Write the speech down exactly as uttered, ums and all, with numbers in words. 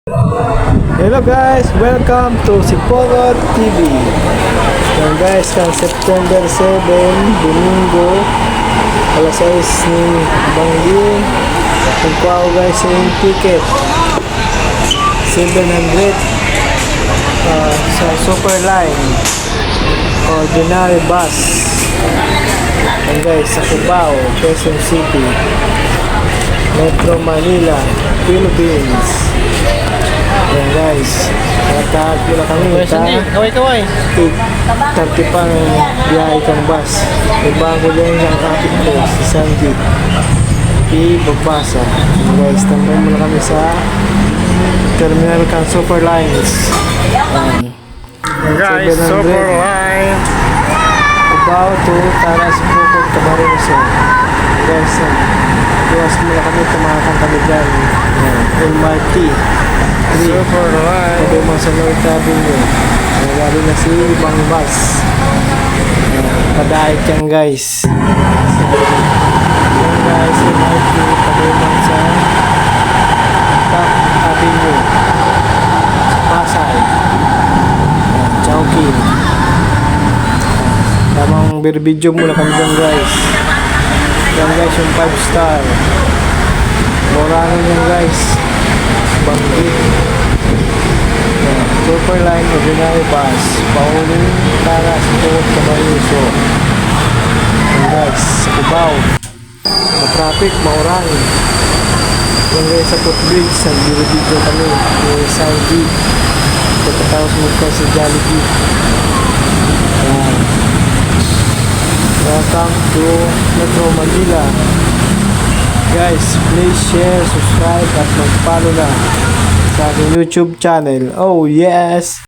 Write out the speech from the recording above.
Hello guys, welcome to Sipogot T V. Yan guys, kan September seven, Domingo, alas sais nin banggi. Nagkuha ko guys yung ticket, seven hundred, ah, sa Super Line. Ordinary bus. Ayan guys, sa Cubao, Quezon City, Metro Manila, Philippines. Ayan guys, nakatahat muna kami. Kaway, ta? Sindi. Kaway, kaway. Eight thirty pa ang biyahe kang bus. May bago din siyang kapit ko, si Sandy. Ipagbasa. Ayan guys, tambay muna kami sa terminal kang Super Lines. Ayan. Guys, seven hundred. Super Line. Cubao to Tara, Sipogot, Camarines Sur. Guys, ah, luwas muna kami sa mga kantaligan. Yan, M R T three. Super Line. Pwede mo sa North Avenue. Yan, lalo na si Ibang Bus. Yan, padahit yan, guys. Yan guys, yung I Q, paduman sa Park Avenue, sa Pasay. Yan, Chowking. Tamang berbidyo muna kami dyan guys. Yan guys, yung five star. Moranon yan guys. Banggit. Yan, Super Line, ordinary bus. Pauling Tara, Sipogot, Camarines Sur. Yan guys, sa Cubao. Ma-traffic, maurang. Yan guys, sa footbridge, nagbibidyo kami ni Sandy. Pagkatapos magka sa Jollibee. Yan. Welcome to Metro Manila. Guys, please share, subscribe, at mag-follow na sa aking YouTube channel. Oh, yes!